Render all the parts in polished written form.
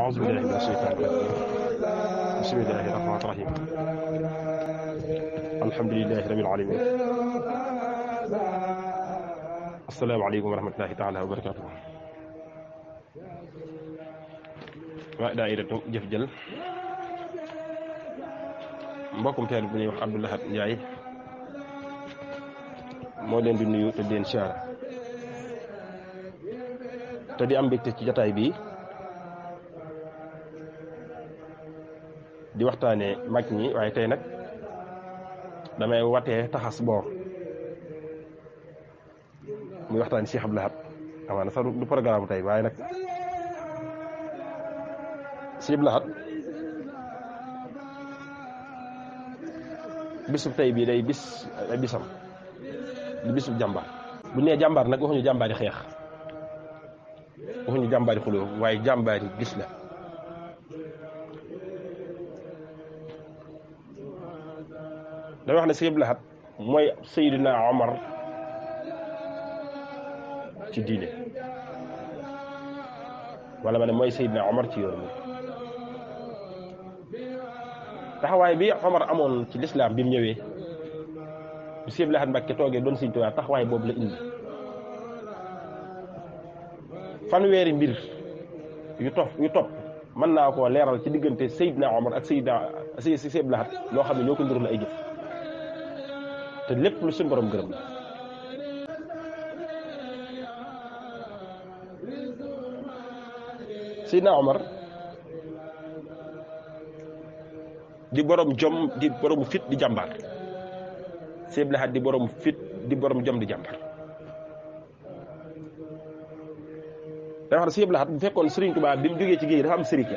أعوذ بالله من الشيطان الرجيم بسم الله الرحمن الرحيم الحمد لله رب العالمين السلام عليكم ورحمة الله تعالى وبركاته waa daayiratu jëf jël mbokkum teel bu ñuy wax Abdou Lahad Ndiaye moo leen di nuyu te di leen siyaar te di am mbégte ci jotaay bi di waxtaane mag ñi waaye tey nag damay watee taxas boor muy waxtaane Cheikh Abdou Lahad amaana sax du programme tey waaye nag Cheikh Abdou Lahad bisub tey bii day bisam di bisub jàmbaar bu nee jàmbaar nag waxuñu jàmbaari xeex waxuñu jàmbaari xuloo waaye jàmbaari gis la damay wax ne Cheikh Abdou Lahad mooy Seydina Omar ci diine wala ma ne mooy Seydina Omar ci yoon mi taxawaay bi Omar amoon ci lislaam bi mu ñëwee bu Cheikh Abdou Lahad Mbacké toogee doon Sëriñ Tuubaa taxawaay boobu la indi fanweeri mbir yu topp mën naa koo leeral ci diggante Seydina Omar ak Cheikh Abdou Lahad loo xam ne ñoo ko ndur la ay jëf te lépp lu suñu borom gërëm la Seydina Omar di borom jom di borom fit di jàmbaar Cheikh Abdou Lahad di borom fit di borom jom di jàmbaar da wax ne Cheikh Abdou Lahad bu fekkoon Serigne Touba bi mu jógee ci géej dafa am sërite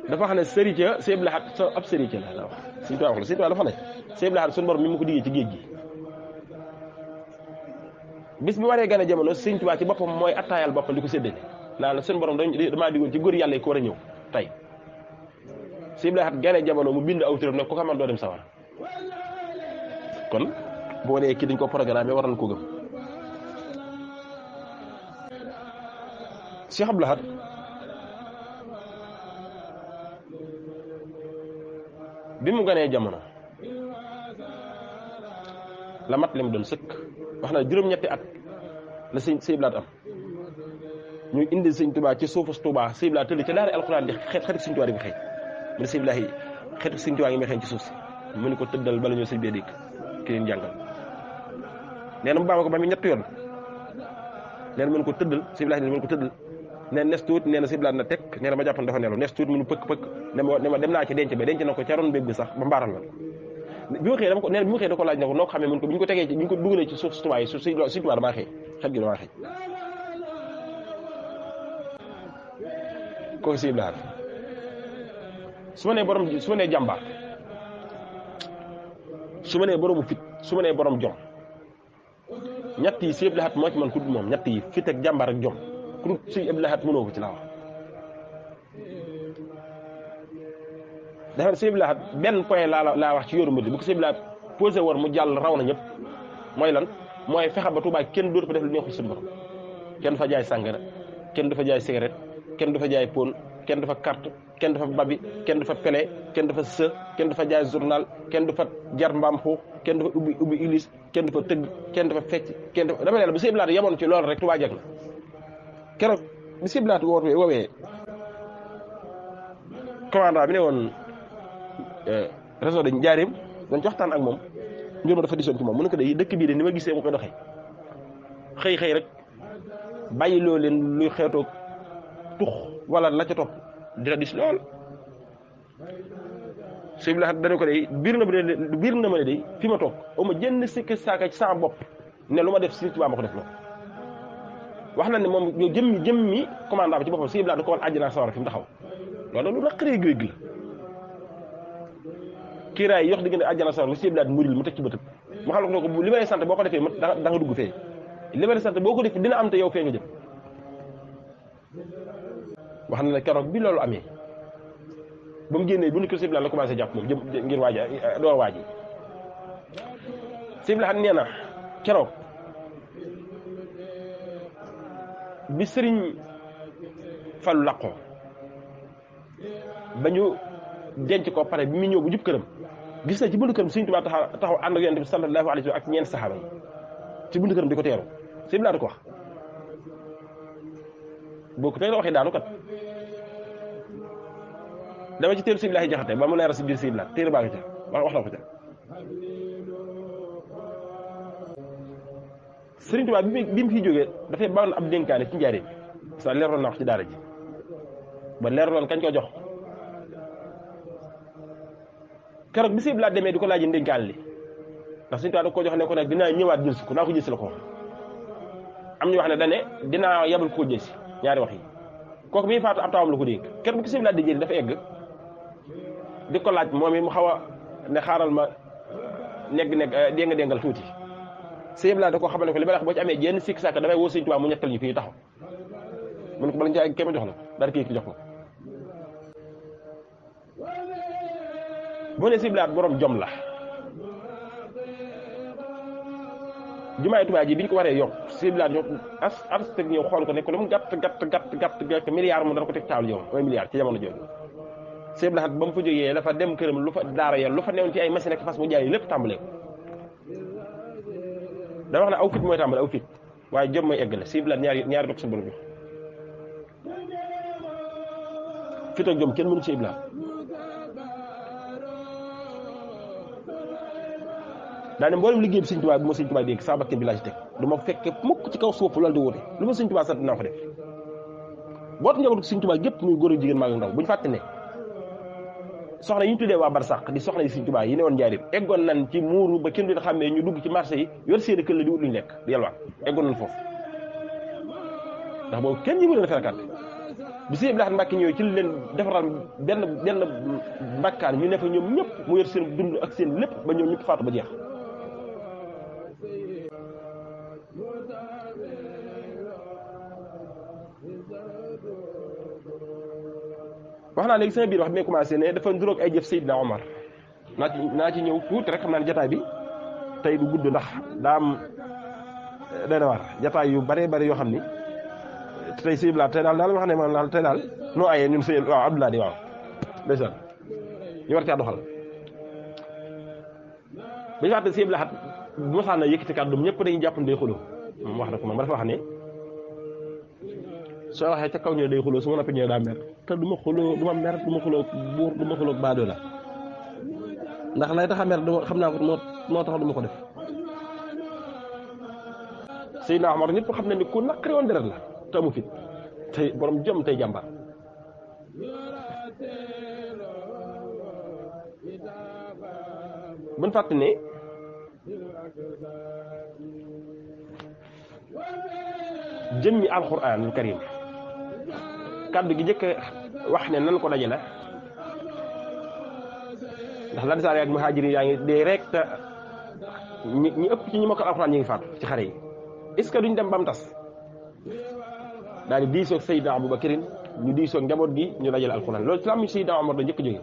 dafa xam ne sërite Cheikh Abdou Lahad sa ab sërite la wax Serigne Touba wax la Serigne Touba dafa ne Cheikh Abdou Lahad suñu borom mi mu ko diggee ci géej gi bis bi waree gën a jamono Serigne Touba ci boppam mooy attaayal boppam di ko séddale naa la seen borom damaa diggoon ci góor yàlla yi ko war a ñëw tey Cheikh Abdou Lahad gane jamono mu bind aw turam nag ku xamal doo dem sawar kon boo nee kii dañ ko programme war nañ ko gëm Cheikh Abdou Lahad bi mu ganee jamono la mat li mu doon sëkk wax na juróom-ñetti at la Cheikh Abdou Lahad am ñu indi Sëñ Tuubaa ci suufu Tuubaa Cheikh Abdou Lahad tëdd ci daara alxuraan di xeetu Sëñ Tuubaa di xëy mu ne Cheikh Abdou Lahad xeetu Sëñ Tuubaa ngi may xëy ci suuf si mu ne ko tëddal bala ñoo sëñ bee dikk ki leen jàngal nee na mu baama ko ba mu ñett yoon nee na mën ko tëddal Cheikh Abdou Lahad ne mën ko tëddal nee na nes tuut nee na Cheikh Abdou Lahad na teg nee na ma jàppan dafa nelaw nes tuut mënu pëkk ne ma dem naa ci denc ba denc na ko ca ron béb bi sax ba mbaaral la bi ma xëyee dama ko nee na bi ma xëyee da ko laaj na ko noo ko xamee mën ko bi ñu ko tegee ci bi ñu ko dugalee ci suuf Tuubaa yi su Sëñ Tuubaa damaa xëy xet gi damaa xëy kooku Cheikh Abdou Lahad su ma nee jàmbaar su ma nee boromu fit su ma nee borom jom ñett yi Cheikh Abdou Lahad moo ci man ku dul moom ñett yi fit ak jàmbaar ak jom ku dul Cheikh Abdou Lahad mënoo ko ci laa wax dafa Cheikh Abdou Lahad benn point laa wax ci yoru mbir bu ko Cheikh Abdou Lahad posé war mu jàll raw na ñëpp mooy lan mooy fexe ba Tuubaa kenn dootu fa def lu neexul suñu borom kenn du fa jaay sàngara kenn du fa jaay cigarette kenn du fa jaay pon kenn du fa carte kenn du fa babi kenn du fa pele kenn du fa së kenn du fa jaay journal kenn du fa jar mbaam xuux kenn du fa ubbi église kenn du fa tëgg kenn du fa fecc kenn du fa dama ne la bu Cheikh Abdou Lahad yemoon ci loolu rek Tuubaa jeg na keroog bi Cheikh Abdou Lahad woowee commandant bi ne woon réseau dañ jaareem dañ ci waxtaan ak moom mbir ma dafa disoon ci moom mu ne ko de dëkk bii de ni ma gisee mu koy doxee xëy rek bàyyi loo leen luy xeetoo tux wala la ca topp dina dis lool Cheikh Abdou Lahad dana ko de biir na ma ne de fi ma toog au ma jënn sikki saaka ci sama bopp ne lu ma def Sëriñ Tuubaa ma ko def loolu wax na ne moom yow jëmmi commandant bi ci boppam Cheikh Abdou Lahad da ko wan àjjana sawara fi mu taxaw loolu lu naqaree géej gi la kiiraay yox diggante àjjana sawara lu Cheikh Abdou Lahad muril mu teg ci bëtëb mu xam ne ko li may sant boo ko defee da nga dugg fee li may sant boo ko defee dina am te yow fee nga jëm wax na ne keroog bi loolu amee ba mu génnee bu ñu ko Cheikh Abdou Lahad la commencé jàpp moom jëm ngir waaja door waaji Cheikh Abdou Lahad nee na keroog bi sëriñ Fallu làqoo ba ñu denc ko pare bi mu ñëw bu jub këram gis na ci buntu këram Sëriñ Tuubaa taxaw ànd ak Yonent bi sallallahu alayhi wa sallam ak ñeent saxaaba yi ci buntu këram di ko teeru sëñ bi laa di ko wax boo ko tey la waxee daanu kat dama ci téeru Sëriñ Jaxate ba mu leeral si biir Sëriñ Laat téere baa nga ca wax na ko ca Sëriñ Tuubaa bi mu fi jógee dafay baax na ab dénkaane ci njaaree sa leeroon na wax ci daara ji ba leeroon kañ ko jox keroog bi Sëriñ Laat demee di ko laaj ndénkaan li ndax Sëriñ Tuubaa da ko jox ne ko nag dinaa ñëwaat jël si ko naa ko jël si la ko am ñu wax ne dane dinaa yabal ko jël si ñaari wax yi kooku bi faatu ab taawam la ko dégg keroog bi ko Sëriñ Laat di jël dafa egg di ko laaj moom it mu xaw a ne xaaral ma déngal tuuti Sëriñ Laat da ko xamal ne ko li ma wax boo ci amee jenn sikk sàkk damay woo Sëriñ Tuubaa mu ñettal ñu fii taxaw mu ne ko bala nga caa kenn jox la daal kii jox ko boo ne Sëriñ Laat borom jom la jumaay Tuubaa ji bi ñu ko waree yokk Sëriñ Laat ñoo architecte ñëw xool ko ne ko lu mu gàtt milliard mu dana ko teg taal yow 1 milliard ci jamono jooju Sëriñ Laat ba mu fa jógee dafa dem këram lu fa daara ya lu fa newoon ci ay machine ak fas mu jaay lépp tàmbalee ko da wax ne aw fit mooy tàmbale aw fit waaye jom mooy eggale Sëriñ Laat ñaari dog suñu borom jox fit ak jom kenn mënu Sëriñ Laat daane mboolem liggéey bi Sëriñ Tuubaa bi ma Sëriñ Tuubaa dégg saa bakkan bi laa ci teg du ma fekke mukk ci kaw suuf loolu di wute lu ma Sëriñ Tuubaa sant naa ko def bootu njabootu Sëriñ Tuubaa gépp muy góor ak jigéen mag ak ndaw bu ñu fàtte ne soxna yi ñu tuddee waa Barsàq di soxna yi Sëriñ Tuubaa yi ne woon njaarim eggoon nan ci muuru ba kenn du xam ne ñu dugg ci marché yi yor seeni këll di wut luñu lekk di yalwaan eggoon nan foofu ndax boobu kenn ñi mu leen a ferakante bi Sëriñ Abdou Lahad Mbàkke ñëwee ci leen defaral benn mbàkkaan ñu ne fa ñoom ñëpp mu yor seen dund ak seen lépp ba ñoom ñëpp faatu ba jeex wax naa léegi sama biir wax bi may commencé ne dafa nduroog ay jëf Seydina Omar naa ci ñëw tuuti rek xam naa ne jataay bi tey du gudd ndax daa am dana war jataay yu bare bare yoo xam ni tey Sëriñ Laat tey daal wax ne man daal tey daal noo ayee ñun sëñ waaw Abdoulaye di waaw ndeysaan ñu war caa doxal ba ñu waxte Sëriñ Laat bu ma saan na yëkkati kàddu ñëpp dañuy jàpp ne day xuloo moom wax na ko man ba dafa wax ne soo waxee ca kaw ñëw day xuloo su ma noppi ñëw daa mer te du ma xuloo du ma mer du ma xuloo buur du ma xuloo baadoo la ndax lay tax a mer duma xam naa ko moo tax du ma ko def Seydina Omar ñëpp xam ne ni ku naqari woon deret la te amu fit tey borom jom tey jàmbar buñ fàtte ne jëmmi alxuraanul karim kàddu gi njëkk wax ne nan ko dajale ndax lansaar ak muhaajiriin yaa ngi dee rek te ñi ëpp ci ñi ma ko alxuraan ñi ngi faatu ci xare yi est-ce que duñ dem bam tas daal di diisoog Seydina Abubakarin ñu diisoog njaboot gi ñu dajale alxuraan loolu ci la am Seydina Omar da njëkk jóge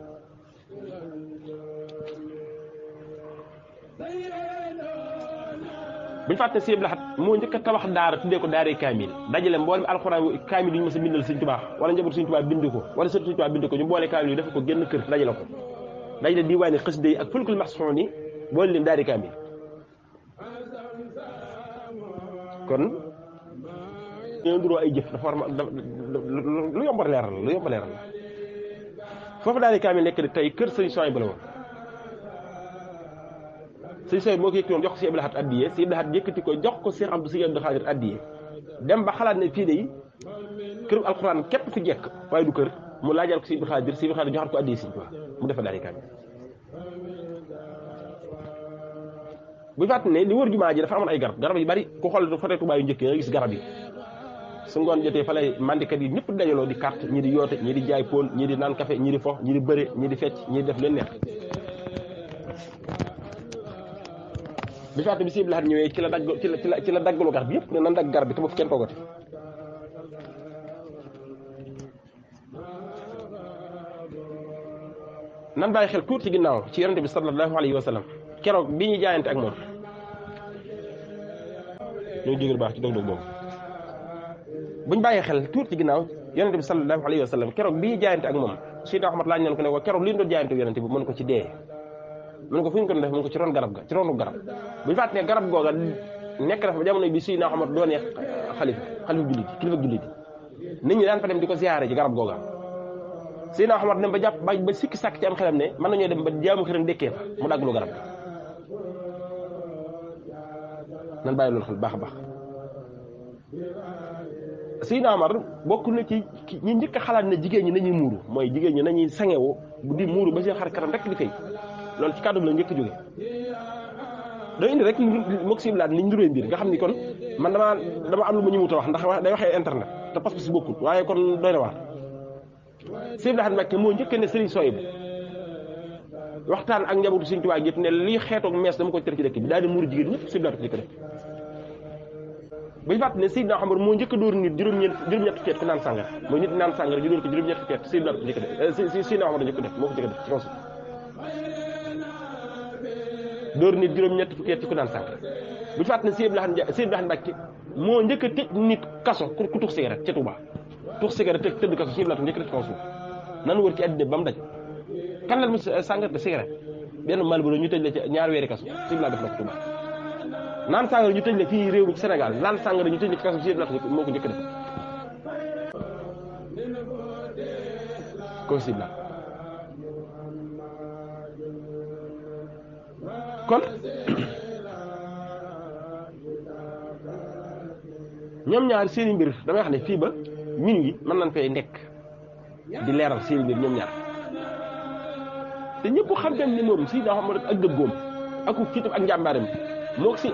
buñu fàtte Sëriñ Abdou Lahad moo njëkk a tabax daara tuddee ko daaree kaamil dajale mboolem alxuraan kaamil yi ñu mës a bindal Sëriñ Tuubaa wala njaboot Sëriñ Tuubaa bind ko wala sëriñ Sëriñ Tuubaa bind ko ñu boole kaamil yi def ko génn kër dajale ko dajale diwaani xasida yi ak fulkul maxsuun yi boole leen daaree kaamil kon ñoo nduroo ay jëf dafa war lu yomb a leeral lu yomb a leeral foofu daaree kaamil nekk tey kër Sëriñ Suhaybu la woon Sëriñ Suhaybu moo ko yëkkati woon jox ko Sëriñ Abdou Lahad addiyee Sëriñ Abdou Lahad yëkkati ko jox ko Cheikh Abdou Khadir addiyee dem ba xalaat ne fii de këru alxuraan képp fi jekk waaye du kër mu laajal ko Sëriñ Abdou Khadir Sëriñ Abdou Khadir joxaat ko addiyee Sëriñ Tuubaa mu defa daari kaamil bu fàtte ne li wër jumaa ji dafa amoon ay garab yu bari ku xool foto Tuubaa yu njëkk nga gis garab yi su ngoon jotee fa lay mandikat yi ñëpp dajaloo di carte ñi di yoote ñi di jaay poon ñi di naan café ñi di fo ñi di bëre ñi di fecc ñi di def leen neex bi fàtte bi Sëriñ Abdou Lahad ñëwee ci la daggaloo garab bi yëpp ne nan dagg garab bi te bu fi kenn toogati nan bàyyi xel tuuti ci ginnaaw ci yonente bi sallallahu alayhi wa sallam keroog bi ñu jaayante ak moom ñoo jégal baax ci dog-dog boobu buñ bàyyee xel tuur ci ginnaaw yonente bi sallallahu alayhi wa sallam keroog bi ñu jaayante ak moom Seydina Ahmad laaj nañ ko ne ko keroog li ñu doon jaayante ak yonente bi mën ko ci dee mën ko fu ñu ko def mën ko ci ron garab ga ci ronu garab bu ñu fàttee garab googa nekk na fa jamono bi Seydina Ahmad doonee xalifa jullit kilifa jullit nit ñi daan fa dem di ko ziyaare ci garab googa Seydina Ahmad dem ba jàpp ba sikki sàkk ci am xelam ne mën nañoo dem ba jaamu xëram dekkee fa mu daggloo garab ga nan bàyyi loolu xel baax a baax Seydina Omar bokk na ci ñi njëkk a xalaat ne jigéen ñi nañuy muuru mooy jigéen ñi nañuy sangewu bu di muuru ba seen xar kanam rek di fay loolu ci kàddu la njëkk a jóge doo indi rek mook siblaat ni ñu nduróoy mbir nga xam ni kon man dama am lu ma ñëwut a wax ndax day waxee internet te parce que si bokkul waaye kon doy na waar Siblaat Mbàkke moo njëkk ne Sëriñ Soyibu waxtaan ak njabootu Sëriñ Tuubaa gi ne lii xeetoog mees dama ko tere ci dëkk bi daal di muuru jigéen ñëpp Siblaat ko njëkk def bañ fàtt ne Seydina Omar moo njëkk a dóor nit juróom-ñett fukki at ku naan sàngara mooy nit naan sàngara ñu dóor ko juróom-ñett fukki at Siblaat ko njëkk def Seydina Omar njëkk def moo ko njëkk def ci kaw si dóor nit juróom-ñett fukki at ci ku naan sàngara buñ fàtt ne Siblaat Mbàkke moo njëkk a tëj nit kaso ku tux cigarette ca Touba tux cigarette tëdd kaso Siblaat ko njëkk def ci kaw suuf nan wër ci àddina ba mu daj kan la mu sàngara te cigarette benn mal bu ñu tëj la ci ñaari weeri kaso Siblaat def na ko Touba naan sàngara ñu tëj la fii réew mi ci Sénégal naan sàngara ñu tëj la ci kaso Siblaat moo ko njëkk def ko Siblaat kon ñoom ñaar seeni mbir damay wax ne fii ba min wi mën nañ fay nekk di leeral seeni mbir ñoom ñaar te ñëpp xam nañ ne moom si daa xam rek ak dëggoom ak fiitam ak njàmbaaram moo ko si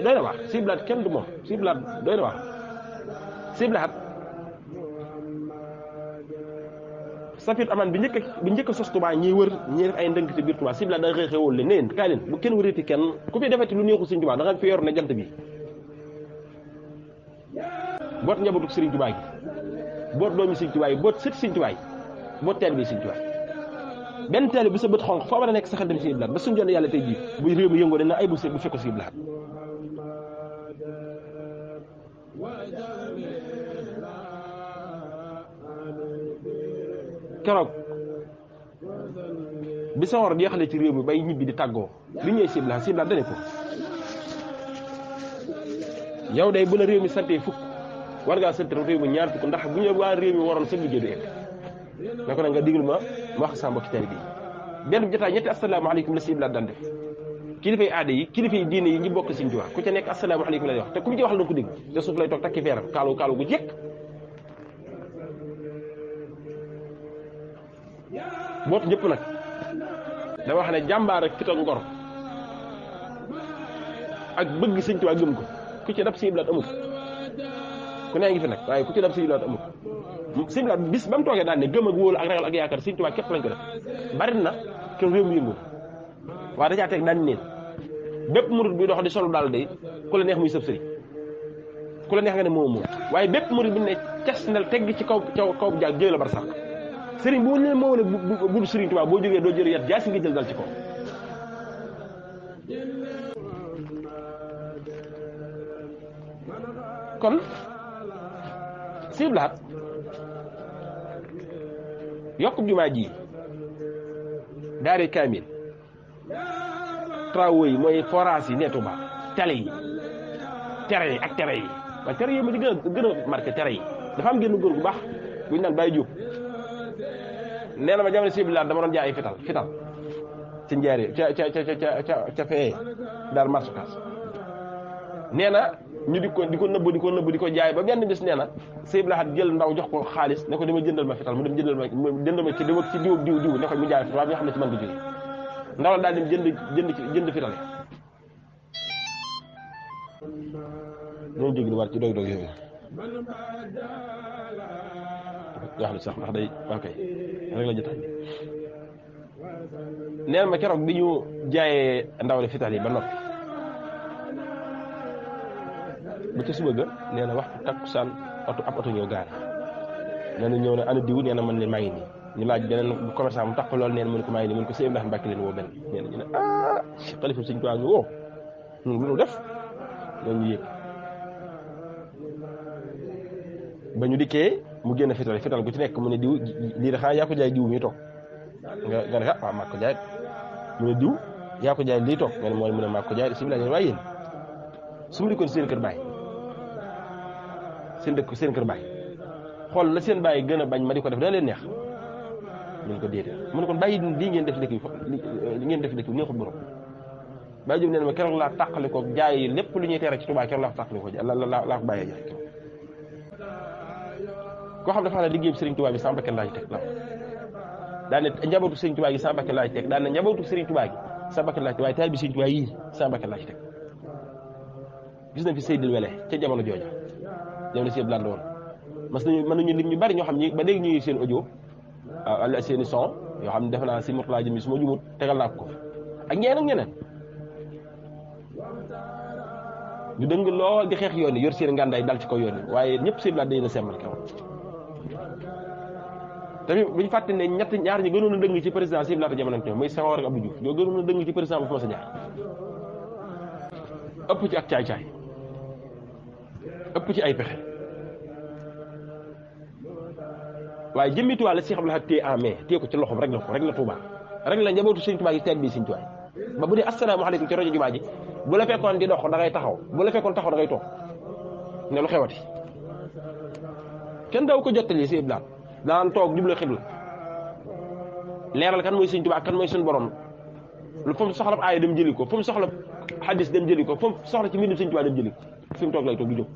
doy na waar Siblaat kenn du moom Siblaat doy na waar Siblaat safit amaan bi njëkk a sos Tuubaa ñiy wër ñiy def ay ndënk ci biir Tuubaa Siblaat da xëy xëwoon leen ne leen kaay leen bu kenn wërati kenn ku fi defati lu neexul Sëriñ Tuubaa da nga fi yor ne jant bi boot njabootu Sëriñ Tuubaa gi boot doomi Sëriñ Tuubaa yi boot sët Sëriñ Tuubaa yi boot teel bi Sëriñ Tuubaa benn teel bi sa bët xonq foo war a nekk saxal dem Siblaat ba suñu jonne yàlla tey jii bu réew mi yëngoo dana ay bu fekko Siblaat keroog bi sa war jeexale ci réew mi bay ñibbi di tàggoo li ñëwee Siblaat dane ko yow day bu la réew mi santee fukk war ngaa sant réew mi ñaar fukk ndax bu ñu waa réew mi waroon sa liggéey du egg na ko nag nga digal ma wax sa mbokki tari bi benn jotaay ñetti asalaamaaleykum la Siblaat daan def kilifay aada yi kilifay diine yi ñi bokk Sëriñ Tuubaa ku ca nekk asalaamaaleykum lay wax te ku mu ci wax la ko dégg te suuf lay toog takki feeram kaalu gu jekk boot ñëpp nag dama wax ne jàmbaar ak fit ak ngor ak bëgg Sëriñ Tuubaa gëm ko ku ci dab Siblaat amul ku nee ngi fi nag waaye ku ci dab Siblaat amul Siblaat bis ba mu toogee daan ne gëm ak wóolu ak ragal ak yaakaar Sëriñ Tuubaa képp lañ ko def bari na kenn réew mi yëngu waaye dajaa teg daan neen bépp murid bi dox di solu daal day ku la neex muy sëb sëriñ ku la neex nga ne moom waaye bépp murid bi ne cas nal tegg ci kaw jaag jël la bar sax sëriñ boo ne moo ne bu Sëriñ Tuubaa boo jógee doo jël yat jaasi nga jël dal ci kaw kon Siblaat yokkub jumaa ji daari kaamil travaux yi mooy forage yi ne Tuubaa télé yi tere yi ak tere yi waaye tere yi ma di gën a marqué tere yi dafa am génn góor gu baax bu ñu naan Baye Diop nee na ma jamono Siblaat dama doon jaay ay fital ci njaaree ca fee daar marsukaas nee na ñu di ko nëbb di ko jaay ba benn bis nee na Siblaat jël ndaw jox ko xaalis ne ko dama jëndal ma fital mu dem jëndal ma ci diw ne ko mu jaay fital bi nga xam ne ci man ko jógee ndaw la daal dem jënd fitale ñoo jóg di war ci dog yooyu yoo xam ne sax ndax day ok rek la jotaay bi neen ma keroog bi ñu jaayee ndaw le fital yi ba noppi ba ca suba ga nee na waxtu takkusaan ab oto ñëw gaar nee na ñëw na ana diw nee na man leen maa ngi nii ñu laaj beneen commerçant mu tax lool nee na mu ne ko maa ngi nii mu ne ko Siblaat Mbàkke leen woo benn nee na ñu ne xalifa Sëriñ Tuubaa ñu woo ñun lu ñu def ñoo ñu yëg ba ñu dikkee mu génn fital gu ci nekk mu ne diw lii de xanaa yaa ko jaay diw mi toog nga ne waaw maa ko jaay mu ne diw yaa ko jaay lii toog nga ne mu ne maa ko jaay si biir waaye yéen su ma dikkoon seen kër baay seen kër baay xool la seen baay gën a bañ ma di ko def dana leen neex ñu ne ko déedéet mu ne kon bàyyi lii ngeen def dëkk bi li ngeen def dëkk bi neexul borom bàyyi jëm nee na ma keroog laa tàqali ko jaay lépp lu ñuy tere ci Tuubaa keroog laa ko tàqali ko laa ko bàyyee jaay koo xam dafa xam ne liggéey bi Serigne Touba bi sama bakkan laa ci teg la daan ne njabootu Serigne Touba gi sama bakkan laa ci teg daan ne njabootu Serigne Touba gi sama bakkan laa ci teg waaye taal bi Serigne Touba yii sama bakkan laa ci teg gis nañ fi Seydil Wele ca jamono jooja jamono si blande woon mën nañu lim ñu bari ñoo xam ñi ba léegi ñu ngi seen audio wala seen i son yoo xam ne defe naa si Mourtala jëm su ma jumut tegal naa ko ak ñeneen ak ñeneen ñu dëng lool di xeex yoon yi yor seen ngàndaay dal ci kaw yoon yi waaye ñëpp Seydil Wele day na semmal kew tamit bu ñu fàtte ne ñaar ñi gënoon a dëng ci président Seydil Wele jamonante muy Senghor ak Abdou Diouf ñoo gënoon a dëng ci président bu fa sa jaar ëpp ci ak caay-caay ëpp ci ay pexe waaye jëmmi Tuubaa la Cheikh Abdou Lahad téye en main téye ko ci loxoom rek la Tuubaa rek la njabootu Sëriñ Tuubaa gi teel bii Sëriñ Tuubaa ba bu dee asalaamaaleykum ci rajo jumaa ji bu la fekkoon di dox da ngay taxaw bu la fekkoon taxaw da ngay toog ne lu xewati kenn daw ko jottali si Iblaat daan toog jublu xibla leeral kan mooy Sëriñ Tuubaa kan mooy suñu borom lu fu mu soxla aaya dem jëli ko fu mu soxla xadis dem jëli ko fu mu soxla ci mbindum Sëriñ Tuubaa dem jëli ko fi mu toog lay toog du jóg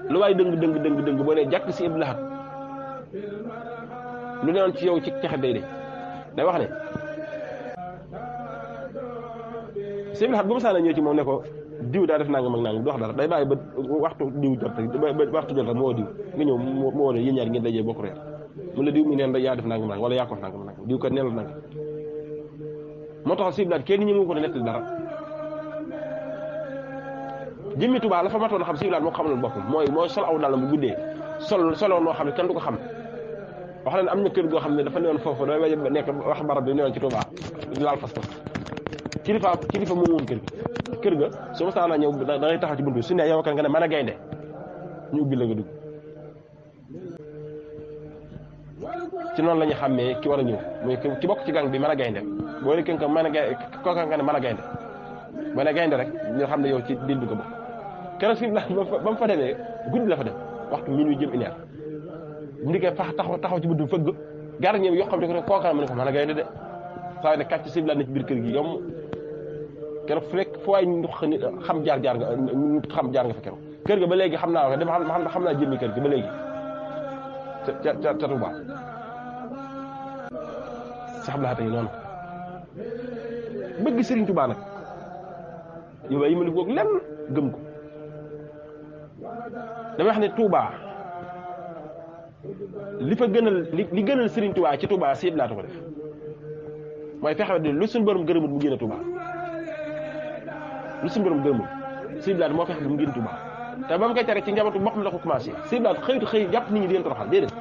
lu waay dëng boo nee jàkk si Iblaat lu newoon ci yow ci texe day wax ne si Iblaat bu ma saa ñëw ci moom ne ko diw daa def nangam ak nangam du wax dara day bàyyi ba waxtu diw jot rek ba waxtu jot rek moo diw nga ñëw moo wone yéen ñaar ngeen dajee bokk reer mun la diw mi neen yaa def nangam nangam wala yaa ko nangam nangam diw kat neen la nangam moo tax si Iblaat kenn ñi mu ko ne nettali dara jëmmi Tuubaa la fa matoon a xam si Iblaat moo ko xamaloon boppam mooy sol aw dàllam bu guddee solo noo xam ne kenn du ko xam wax leen am na kër goo xam ne dafa newoon foofu da nekk wax barab bi newoon ci Tuubaa laal fas kilifa moo woon kër ga su ma saana ñëw da ngay taxaw ci buntu su ne yow kan nga ne mën a gaynde ñu ubbi la nga dugg ci noonu la ñu xàmmee ki war a ñëw mooy ki bokk ci gang bi mën a gaynde boo ne kenn mën a gaynde kooka nga ne mën a gaynde boo ne gaynde rek ñu xam ne yow ci dil bi ko bokk keroog si ba mu fa demee guddi la fa dem waxtu minuit jëm une heure bu ndikkee taxaw ci buntu fëgg gardien bi yoo xam ne ko ne kooka mu ne ko mën a gaynde de saa ne kàcc si Iblaat na ci biir kër gi yomb keroog fu nekk fu waay xam jaar nga fa keroog kër ga ba léegi xam naa wax dama xam naa jëmmi kër gi ba léegi ca Tuubaa Cheikh Abdou Lahad yi noonu bëgg Sëriñ Tuubaa nag yow yi ma li boog lenn gëm ko dama wax ne Tuubaa li fa gënal li gënal Sëriñ Tuubaa ci Tuubaa si Iblaat ko def mooy fexe de lu suñu borom gërëmut mu génn Tuubaa lu suñu borom gërëmut si Iblaat moo fexe mu génn Tuubaa te ba mu koy tere ci njabootu boppam la ko commencé si Iblaat xëy jàpp nit ñi di leen toroxal déedéet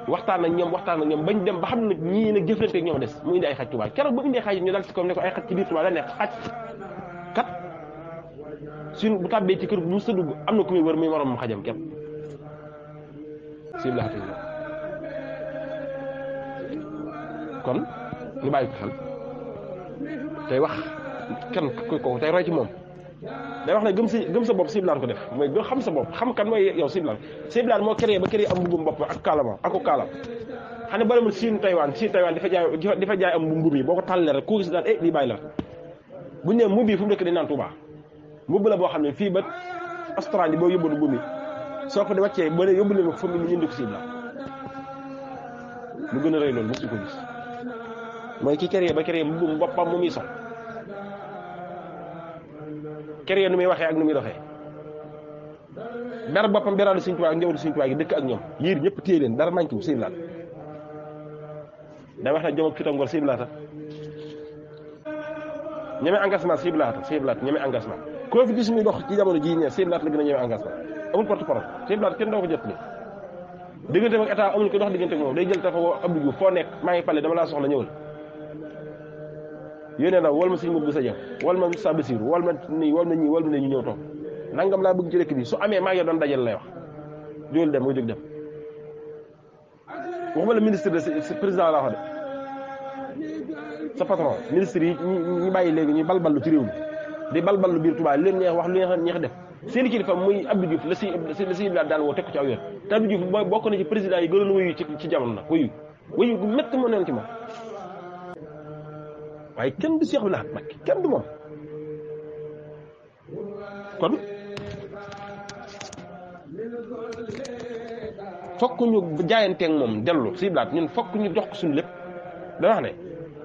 waxtaan na ñoom bañ dem ba xam ne ñii nag jëflante ak ñoom des mu indi ay xaj Tuubaa keroog ba indee xaj ñu dal si comme ne ko ay xaj ci biir Tuubaa la nekk xaj kat suñ bu tàbbee ci kër bu mu sa dugg am na ku muy wër muy moroom xajam képp si Iblaat kon ñu bàyyi ko xel tey wax kenn ko tey roy ci moom day wax ne gëm sa bopp si Iblaat ko def mooy gën xam sa bopp xam kan mooy yow si Iblaat moo créé am mbubum bopp ak kaalama ako kaalam xam ne ba demul Siin Taïwan di fa jaay am mbub yi boo ko tàllee rek ku gis daan lii bàyyi la bu ñu nee mbub yi fu mu dëkk dañ naan Tuubaa mbubb la boo xam ne fii ba Australie boo yóbbu mbub mi soo ko di wàccee ba ne yóbbu leen ko fa mu ñu indi ko si Iblaat lu gën a rëy loolu mosu ko gis mooy ki créé mbubum boppam mu muy sol créé nu muy waxee ak nu muy doxee ber boppam beralu Sëriñ Tuubaa ak njabootu Sëriñ Tuubaa gi dëkk ak ñoom yiir ñëpp téye leen dara manqué wu Sëriñ Iblaat day wax ne jom ak fitam ngor Sëriñ Iblaat ñeme engagement Sëriñ Iblaat ñeme engagement koo fi gis muy dox ci jamono jii ñeer Sëriñ Iblaat la gën a ñeme engagement amul porte-parole Sëriñ Iblaat kenn doo ko jot ni diggante ak état amul ko dox diggante ak moom day jël dafa woo Abdou Diouf foo nekk maa ngi pale dama laa soxla ñëwal yónnee na wal ma Sëriñ Mbubb sa jëm wal ma Moussa Bassirou wal ma nii wal ma ñii wal ma ne ñu ñëw toog nangam laa bëgg ci dëkk bi su amee maa ngi doon dajal lay wax jógal dem nga jóg dem waxuma la ministre de président laa wax de sa patron ministre yi ñu bàyyi léegi ñuy balballu ci réew mi di balballu biir Touba leen ñeex wax lu ñeex def seen kilifa muy Abdou Diouf la si daan woo teg ko ci aw yoon te Abdou Diouf mooy bokk na ci président yi gënoon wuyu ci jamono nag wuyu gu métti moo neen ci moom waaye kenn du Cheikh Abdou Lahad Mbacké kenn du moom kon fokk ñu jaayanteeg moom dellu si blaat ñun fokk ñu jox ko suñu lépp da wax ne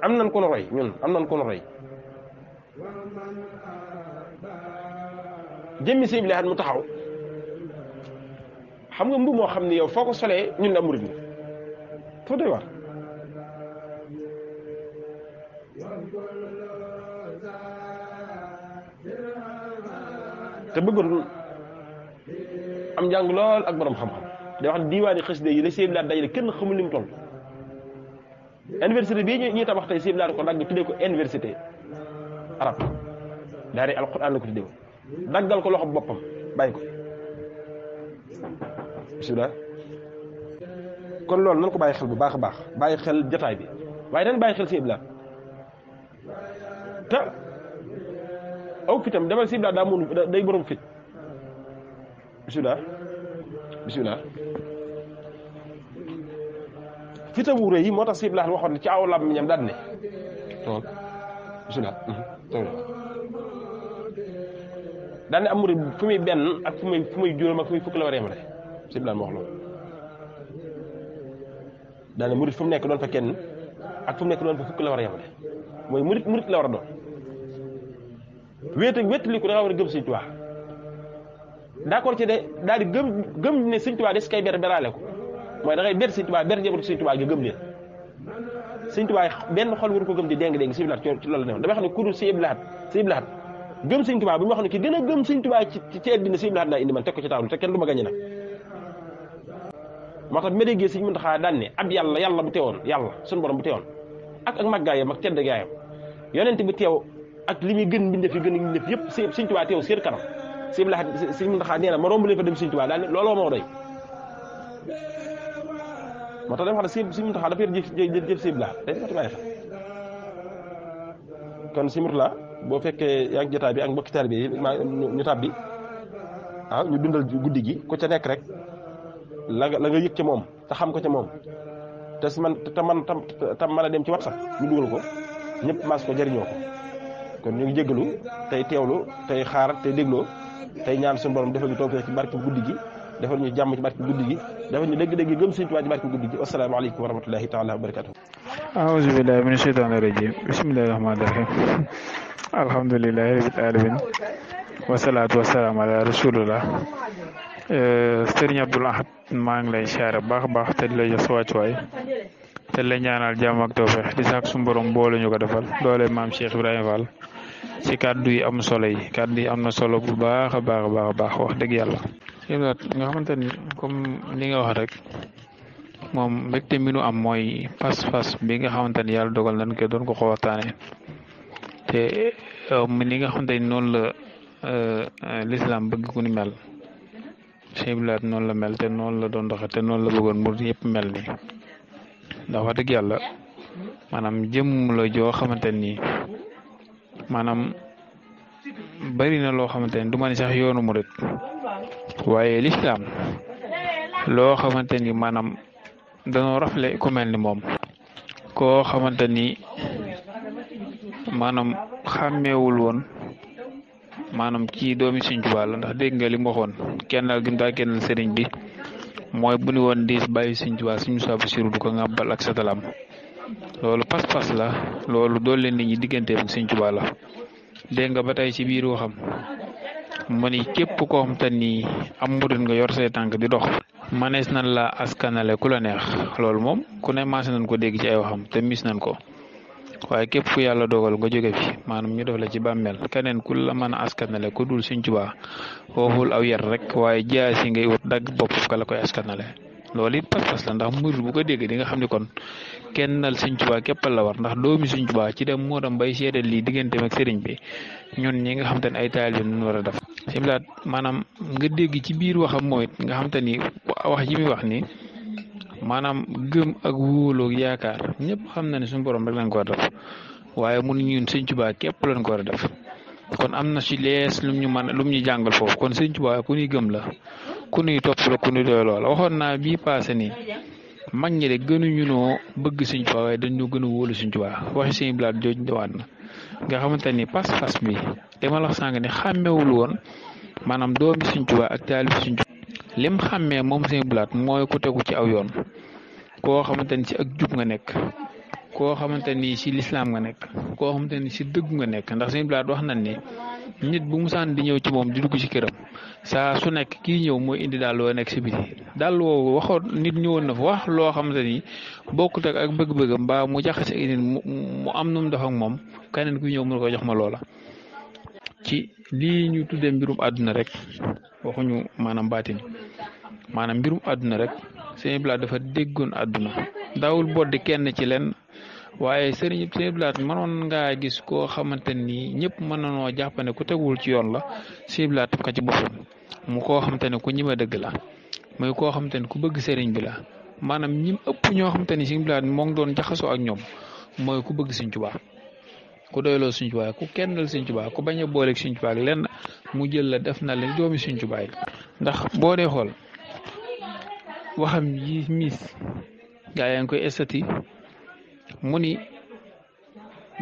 am nañ ko nu roy ñun am nañ ko nu roy jëmmi si blaat mu taxaw xam nga mbu moo xam ne yow foo ko solee ñun la murid foo doy war te bëggoon am njàng lool ak borom xam-xam day wax diwaani xasida yi la Sëñ Blaat dajale kenn xamul ni mu toll université bii ñuy tabax tey Sëñ Blaat ko dagg tuddee ko université arab daari alquran la ko tuddee daggal ko loxo boppam bàyyi ko bisimilah kon loolu nan ko bàyyi xel bu baax a baax bàyyi xel jotaay bi waaye dañ bàyyi xel Sëñ Blaat te aw fitam demal Sëñ Blaat daa mun day borom fit bisimilah bisimilah fitam wu rëy yi moo tax Sëñ Blaat waxoon ne ci aw làmmiñam daal ne toog bisimilah toog daal ne am murid fu muy benn ak fu muy juróom ak fu muy fukk la war a yemale Sëñ Blaat moo wax loolu daal ne murid fu mu nekk doon fa kenn ak fu mu nekk doon fa fukk la war a yemale mooy murid la war a doon wéetali ko da nga war a gëm Sëñ Tuubaa d'accord ci de daal di gëm ne Sëñ Tuubaa des kay beraale ko mooy da ngay ber Sëñ Tuubaa ber njabootu Sëñ Tuubaa gi gëm leen Sëñ Tuubaa benn xol waru ko gëm di déng Sëñ Blaat ci loolu ne damay xam ne ku dul Sëñ Blaat gëm Sëñ Tuubaa bu ma xam ne ki gën a gëm Sëñ Tuubaa ci àddina Sëñ Blaat laa indi man teg ko ci taawlu te kenn du ma gañe nag moo tax bi ma déggee Sëñ Muntaxaa daan ne ab yàlla bu teewoon yàlla suñu borom bu teewoon ak màggaayam ak tedd gaayam yonent bi teew ak li muy gën mbindeef yi gën a mbindeef yëpp Sëñ Tuubaa teew seen kanam Sëñ Blaat Sëñ Muntaxaa nee na ma romb leen fa dem Sëñ Tuubaa daal ne looloo moo doy moo tax dama xam ne Sëñ Muntaxaa dafa yor jëf Sëñ Blaat day dafa bàyyi xel kon Sëñ Murtala boo fekkee yaa ngi jotaay bi ak mbokki taalibe bi ñu tàbbi waaw ñu dundal guddi gi ku ca nekk rek la nga yëg ca moom te xam ko ca moom te mën a dem ci WhatsApp ñu dugal ko ñëpp maas ko jëriñoo ko kon ñu ngi jégalu tey teewlu tey xaar tey dégloo tey ñaan suñu borom defal ñu tawfeex ci barke guddi gi defal ñu jàmm ci barke guddi gi defal ñu dégg-dégg gëm Sëñ Tuubaa ci barke guddi gi wasalaamaaleykum wa rahmatullahi taala wa barakatuh a'uuzu billahi mina shaytaani rajiim bismillahi rahmaani rahiim alhamdulillahi rabbil alamin wasalaatu wasalaamu ala rasulillah Sëriñ Abdul Ahad maa ngi lay siyaare baax a baax te di la jox sa wàccuwaay te la ñaanal jàmm ak tawfeex di sàkk suñu borom boole ñu ko defal doole maam Cheikh Ibrahima Fall ci kàddu yi am solo yi kàddu yi am na solo bu baax a baax wax dëgg yàlla. nga xamante ni comme li nga wax rek moom mbégte mi nu am mooy pas-pas bi nga xamante ni yàlla dogal nañ ko doon ko waxtaanee te li nga xamante ni noonu la l'islam bëgg ku ni mel Sëñ Blaat noonu la mel te noonu la doon doxe te noonu la bëggoon mu yëpp mel ni ndax wax dëgg yàlla maanaam jëmm la joo xamante ni maanaam bari na loo xamante ni du ma ni sax yoonu murit waaye lislaam loo xamante ni maanaam danoo rafle ku mel ni moom koo xamante ni maanaam xàmmeewul woon maanaam ci doomi Sëñ Tuubaa la ndax dégg nga li mu waxoon kennal gi mu daa kennal sëriñ bi mooy bu ni woon diis bàyyi Sëñ Tuubaa Sëñ Musaa Basiru du ko ngàbbal ak satalam loolu pas-pas la loolu dool leen nit ñi digganteem ak Sëñ Tuubaa la dégg nga ba tey ci biir waxam mu ni képp koo xam te ni am murit nga yor say tànk di dox manees nañ la askanale ku la neex loolu moom ku ne maase nañ ko dégg ci ay waxam te mis nañ ko waaye képp fu yàlla dogal nga jóge fi maanaam ñu def la ci bàmmeel keneen ku la mën a askanale ku dul Sëñ Tuubaa fooful aw yar rek waaye jaasi ngay wut dagg bopp ka la koy askanale loolu it pas-pas la ndax murid bu ko dégg di nga xam ne kon kennal Sëñ Tuubaa képpal la war ndax doomi Sëñ Tuubaa ci dem moo dem bay seedal lii digganteem ak sëriñ bi ñun ñi nga xam te ne ay taalibe ñu war a def sëñ Blaat maanaam nga dégg ci biir waxam mooy nga xam te ni wax ji muy wax ni maanaam gëm ak wóolu ak yaakaar ñëpp xam na ne suñu borom rek lañ ko war a def waaye mun ñun Sëñ Tuubaa képp lañ ko war a def kon am na ci lees lum ñu jàngal foofu kon Sëñ Tuubaa ku ñuy gëm la ku ñuy topp la ku ñuy doy loola waxoon naa bii passé nii mag ñi de gënuñu noo bëgg Sëñ Tuubaa waaye dañu gën a wóolu Sëñ Tuubaa waxi Sëñ Blaat jooju ñëwaat na nga xamante ni pas-pas bi dama la sànq ne xàmmewul woon maanaam doomi Sëñ Tuubaa ak taalib Sëñ Tuubaa lim xàmmee moom Sëñ Blaat mooy ku tegu ci aw yoon koo xamante ni ci ak jub nga nekk koo xamante ni ci lislaam nga nekk koo xamante ni ci dëgg nga nekk ndax Sëñ Blaat wax nañ ne nit bu musaan di ñëw ci moom di dugg ci këram saa su nekk kii ñëw mooy indi daal loo nekk si biti daal woowu waxoon nit ñëwoon na fa wax loo xamante ni bokkut ak bëgg-bëggam mbaa mu jaxase ak nit mu am nu mu def ak moom keneen ku ñëw mu ko jox ma loola. ci lii ñu tuddee mbirum àdduna rek waxuñu maanaam baatin maanaam mbirum àdduna rek Sëñ Blaat dafa déggoon àdduna daawul boddi kenn ci leen waaye Sëñ Blaat mënoon ngaa gis koo xamante ni ñëpp mën nañoo jàpp ne ku tegul ci yoon la Sëñ Blaat def ko ci boppam mu koo xamante ne ku ñima dëgg la muy koo xamante ne ku bëgg sëriñ bi la maanaam ñim ëpp ñoo xamante ni Sëñ Blaat moo ngi doon jaxasoo ak ñoom mooy ku bëgg Sëñ Tuubaa ku doyloo Sëñ Tuubaa ku kennal Sëñ Tuubaa ku bañ a booleeg Sëñ Tuubaa ak lenn mu jël la def na leen doomi Sëñ Tuubaa ndax boo dee xool waxam yi miis gaa yaa ngi koy estati mu ni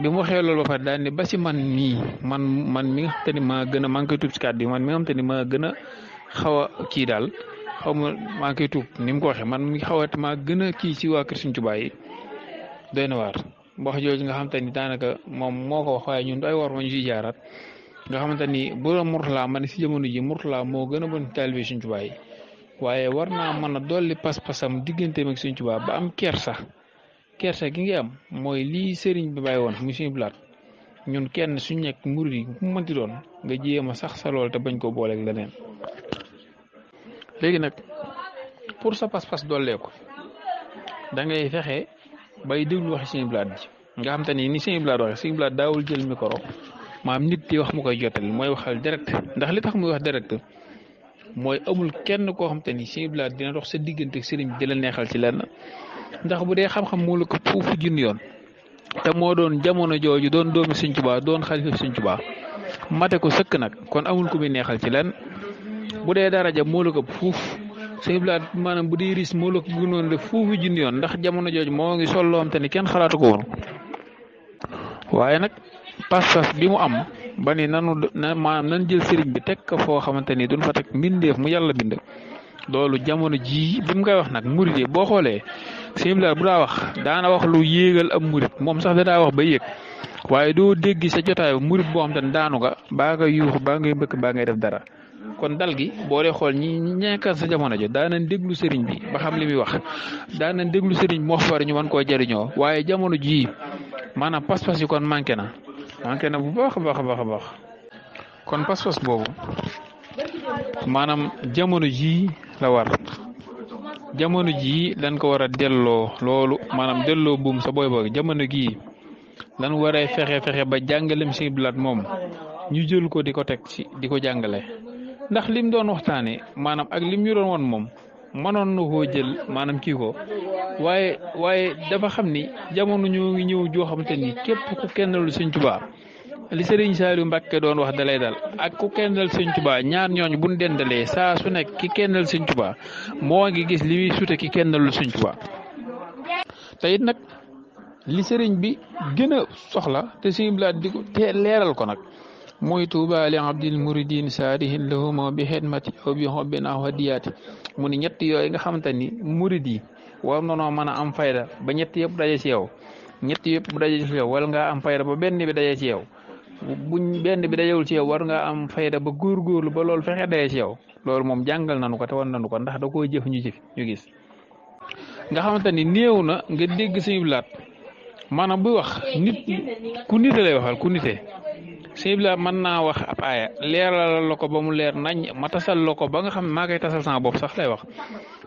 bi mu waxee loolu ba pare daal ne ba si man mii man mi nga xam te ni maa gën a maa ngi koy tuub si kàddu yi man mi nga xam te ni maa gën a xaw a kii daal xaw ma maa ngi koy tuub ni mu ko waxee man mi xaw a maa gën a kii ci waa kër Sëñ Tuubaa yi doy na waar wax jooju nga xam te ni daanaka moom moo ko wax waaye ñun ay war ma ñu siy jaaraat nga xamante ni bu la Murtala man si jamono ji Murtala moo gën a bon taalibe Sëñ Tuubaa yi waaye war naa mën a dolli pas-pasam digganteem ak Sëñ Tuubaa ba am kersa gi nga am mooy lii sëriñ bi bàyyi woon muy Sëñ Blaat ñun kenn suñ nekk murid yi mu mënti doon nga jéem a sax sa lool te bañ ko booleeg leneen. léegi nag pour sa pas-pas dollee ko da ngay fexe bay déglu waxi Sëñ Blaat ji nga xam te ni Sëñ Blaat waxee Sëñ Blaat daawul jël micro maam nit di wax mu koy jottali mooy waxal direct ndax li tax muy wax direct mooy amul kenn koo xam te ni Sëñ Blaat dina dox sa diggante ak sëriñ bi di la neexal ci lenn ndax bu dee xam-xam moo la ko foofu junni yoon te moo doon jamono jooju doon doomi Sëñ Tuubaa doon xalifa Sëñ Tuubaa mate ko sëkk nag kon amul ku muy neexal ci lenn bu dee daraja moo la ko fuuf Sëñ Blaat maanaam bu dee ris moo la ko gënoon def foofu junni yoon ndax jamono jooju moo ngi sol loo xam te ni kenn xalaatu ko woon waaye nag pas-pas bi mu am ba ni maanaam nan jël sëriñ bi teg ko foo xamante ni duñ fa teg mbindeef mu yàlla bind loolu jamono ji bi mu koy wax nag murid yi boo xoolee Sëñ Blaat bu daa wax daana wax lu yéegal ab murid moom sax da daa wax ba yéeg waaye doo dégg sa jotaay ba murid boo xam te ne daanu nga baa nga yuuxu baa ngay mbëkk baa ngay def dara kon dal gi boo dee xool ñi ñekkal sa jamono jo daanañ déglu sëriñ bi ba xam li muy wax daanañ déglu sëriñ bi moo far ñu mën koo jariñoo waaye jamono jii maanaam pas-pas yi kon manqué na bu baax a baax kon pas-pas boobu maanaam jamono jii la war jamono jii dañ ko war a delloo loolu maanaam delloo buum sa booy boog jamono gii dañ waree fexe ba jàngalem Sëñ Blaat moom ñu jël ko di ko teg ci di ko jàngale ndax lim doon waxtaane maanaam ak lim ñu doon woon moom mënoon na koo jël maanaam kii ko waaye dafa xam ni jamono ñoo ngi ñëw joo xamante ni képp ku kennalul Sëñ Tuubaa li Sëriñ Saliou Mbacke doon wax dalay dal ak ku kennal Sëñ Tuubaa ñaar ñooñu buñ dendalee saa su nekk ki kennal Sëñ Tuubaa moo ngi gis li muy sute ki kennalul Sëñ Tuubaa te it nag li sëriñ bi gën a soxla te Sëñ Blaat di ko te leeral ko nag mooy tuuba li abdil muridin saadihin lahuma bi xidmati aw bi xobbin aw hadiyaati mu ni ñett yooyu nga xamante ni murid yi war nanoo mën a am fayda ba ñett yëpp daje ci yow wala nga am fayda ba benn bi daje ci yow buñ benn bi dajewul ci yow war nga am fayda ba góorgóorlu ba loolu fexe daje ci yow loolu moom jàngal nañu ko te wan nañu ko ndax da koo jëf ñu gis nga xamante ni néew na nga dégg Sëñ Blaat maanaam buy wax nit ku nite lay waxal ku nite Sëñ Blaat mën naa wax ab aaya leeralal la ko ba mu leer nañ ma tasal la ko ba nga xam maa koy tasal sama bopp sax lay wax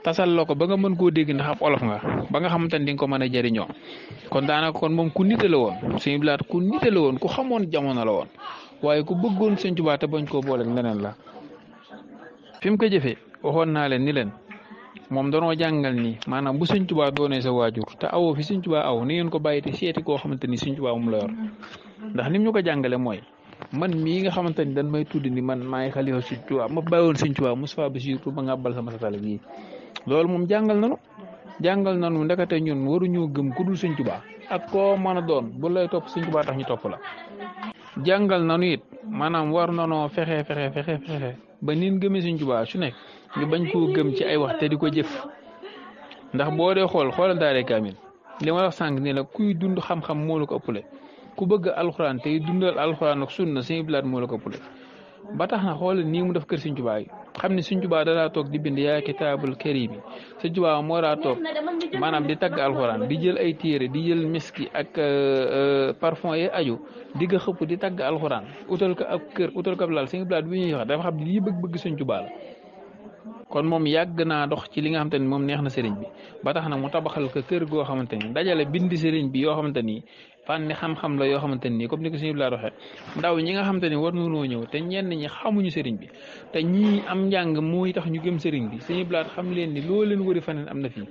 tasal la ko ba nga mën koo dégg ndax ab olof nga ba nga xamante ni di nga ko mën a jëriñoo kon daanaka kon moom ku nite la woon Sëñ Abdou Lahad ku nite la woon ku xamoon jamono la woon waaye ku bëggoon Sëñ Tuubaa te bañ koo boole leneen la fi mu ko jëfee waxoon naa leen ni leen moom danoo jàngal ni maanaam bu Sëñ Tuubaa doonee sa waajur te awoo fi Sëñ Tuubaa aw ni ngeen ko bàyyi te seeti koo xamante ni Sëñ Tuubaa moom la yor ndax nim ñu ko jàngale mooy man mii nga xamante ni dañ may tudd ni man maay xalifa Sëñ Tuubaa ma bàyyoon Sëñ Tuubaa Moustapha Bassirou ba nga abbal sama satala gii loolu moom jàngal nanu ndekete ñun waruñoo gëm ku dul Sëñ Tuubaa ak koo mën a doon bu lay topp Sëñ Tuubaa tax ñu topp la jàngal nanu it maanaam war nanoo fexe ba nin gëmee Sëñ Tuubaa su nekk ñu bañ koo gëm ci ay wax te di ko jëf ndax boo dee xoolal daare kaamil li ma wax sànq ni la kuy dund xam-xam moo la ko ëppale ku bëgg alxuraan tey dundal alxuraan ak sunna Sëñ Abdou Lahad moo la ko ëppale ba tax na xoolal nii mu def kër Sëñ Tuubaa yi xam ne Sëñ Tuubaa da daa toog di bind yaa kitaabul kariim Sëñ Tuubaa moo daa toog maanaam di tagg alxuraan di jël ay téere di jël miski ak parfum yi aju di nga xëpp di tagg alxuraan utal ko ab kër utal ko ab lal Sëñ Abdou Lahad bi ñuy wax dafa xam lii bëgg Sëñ Tuubaa la kon moom yàgg naa dox ci li nga xamante ni moom neex na sëriñ bi ba tax na mu tabaxal ko kër goo xamante ni dajale bindi sëriñ bi yoo xamante ni fànni xam-xam la yoo xamante ni comme ni ko Sëñ Abdou Lahad waxee ndaw ñi nga xamante ni war nañoo ñëw te ñenn ñi xamuñu sëriñ bi te ñii am njàng mooy tax ñu gëm sëriñ bi Sëñ Abdou Lahad xam leen ni loo leen wëri faneen am na fii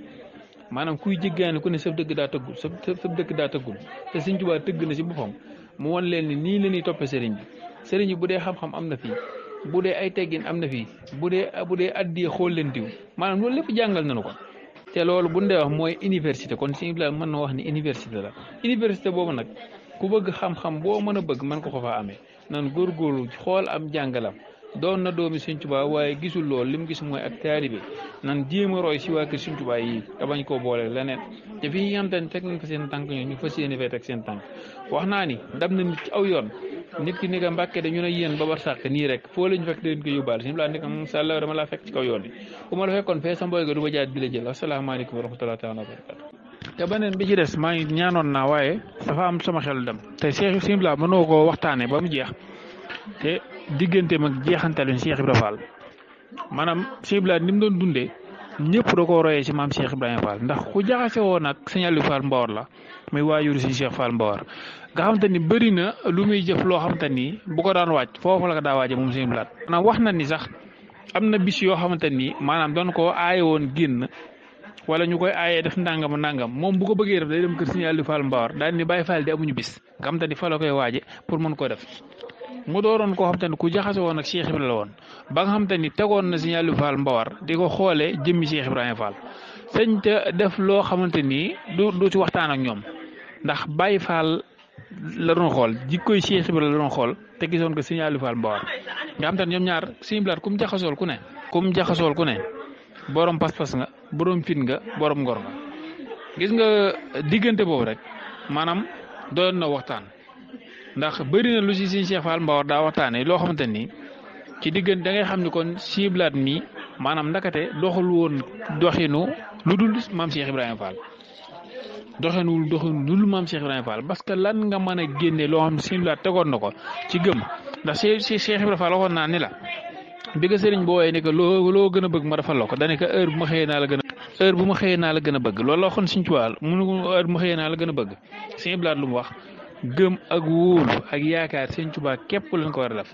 maanaam kuy jéggaane ku ne sa dëkk daa tëggul sa dëkk daa tëggul te Sëñ Tuubaa tëgg na si boppam mu won leen ni nii la ñuy toppee sëriñ bi bu dee xam-xam am na fii bu dee ay teggin am na fii bu dee addiyee xool leen diw maanaam loolu lépp jàngal nañu ko te loolu bu ñu dee wax mooy université kon Sëñ Abdou Lahad mën na wax ni université la université boobu nag ku bëgg xam-xam boo mën a bëgg mën ko fa amee nan góorgóorlu xool am jàngalam doon na doomi Sëñ Tuubaa waaye gisul loolu li mu gis mooy ak taalibe nan jéem a roy si waa kër Sëñ Tuubaa yi te bañ koo boole leneen te fii nga xam ne teg nañ fa seen tànk ñoom ñu fas yéene fee teg seen tànk wax naa ni dam na nit ci aw yoon nit ki ni nga Mbàkke dañu ne yéen ba bar sàq nii rek foo lañu fekk dañ ko yóbbaale Sëñ Abdou Lahad ni ko sàlla dama laa fekk ci kaw yoon bi bu ma la fekkoon fee sa mboy ga du ma jaat bi la jël asalaamaaleykum wa rahmatullahi taala wa barakatu te beneen bi ci des maa ngi ñaanoon naa waaye dafa am sama xel dem te Sëñ Abdou Lahad mënoo koo waxtaane ba mu jeex te digganteem ak jeexantaluñ Cheikh Ibra Fall maanaam Sëñ Abdou Lahad ni mu doon dundee ñëpp da koo royee ci maam Cheikh Ibrahima Fall ndax ku jaxase woon ak Sëñ Aliou Fall Mbawar la muy waajuru si Cheikh Fall Mbawar nga xamante ni bëri na lu muy jëf loo xamante ni bu ko daan wàcc foofu la ko daa waaje moom Sëñ Abdou Lahad maanaam wax na ni sax am na bis yoo xamante ni maanaam doon koo aaye woon génn wala ñu koy aayee def ndàngam moom bu ko bëggee def day dem kër Sëñ Aliou Fall Mbawar daal ni Baye Fall di amuñu bis nga xamante ni fa la koy waaje pour mën koo def mu dooroon koo xamante ni ku jaxase woon ak Cheikh Ibrahima la woon ba nga xamante ni tegoon na Sëñ Aliou Fall Mbawar di ko xoolee jëmmi Cheikh Ibrahima Fall sëñ te def loo xamante ni du ci waxtaan ak ñoom ndax Baye Fall la doon xool jikkoy Cheikh Ibrahima la doon xool te gisoon ko Sëñ Aliou Fall Mbawar nga xamante ni ñoom ñaar Sëñ Abdou Lahad kum jaxasool ku ne borom pas-pas nga borom fit nga borom ngor nga gis nga diggante boobu rek maanaam doon na waxtaan ndax bëri na lu si Sëñ Cheikh Fall Mbawar daa waxtaanee loo xamante ni ci diggante da ngay xam ni kon Sëñ Abdou Lahad mi maanaam ndakate doxul woon doxinu lu dul maam Cheikh Ibrahima Fall doxinu lu dul maam Cheikh Ibrahima Fall parce que lan nga mën a génne loo xam ne Sëñ Abdou Lahad tegoon na ko ci gëm ndax Cheikh Ibrahima Fall waxoon naa ni la bi nga sëriñ boo woowee ne que loo gën a bëgg ma defal la ko daanaka heure bu ma xëyee naa la gën a bëgg loolu la waxoon Sëñ Tuubaa mu heure bu ma xëyee naa la gën a bëgg Sëñ Abdou Lahad lu mu wax gëm ak wóolu ak yaakaar Sëñ Tuubaa képp lañ ko war a def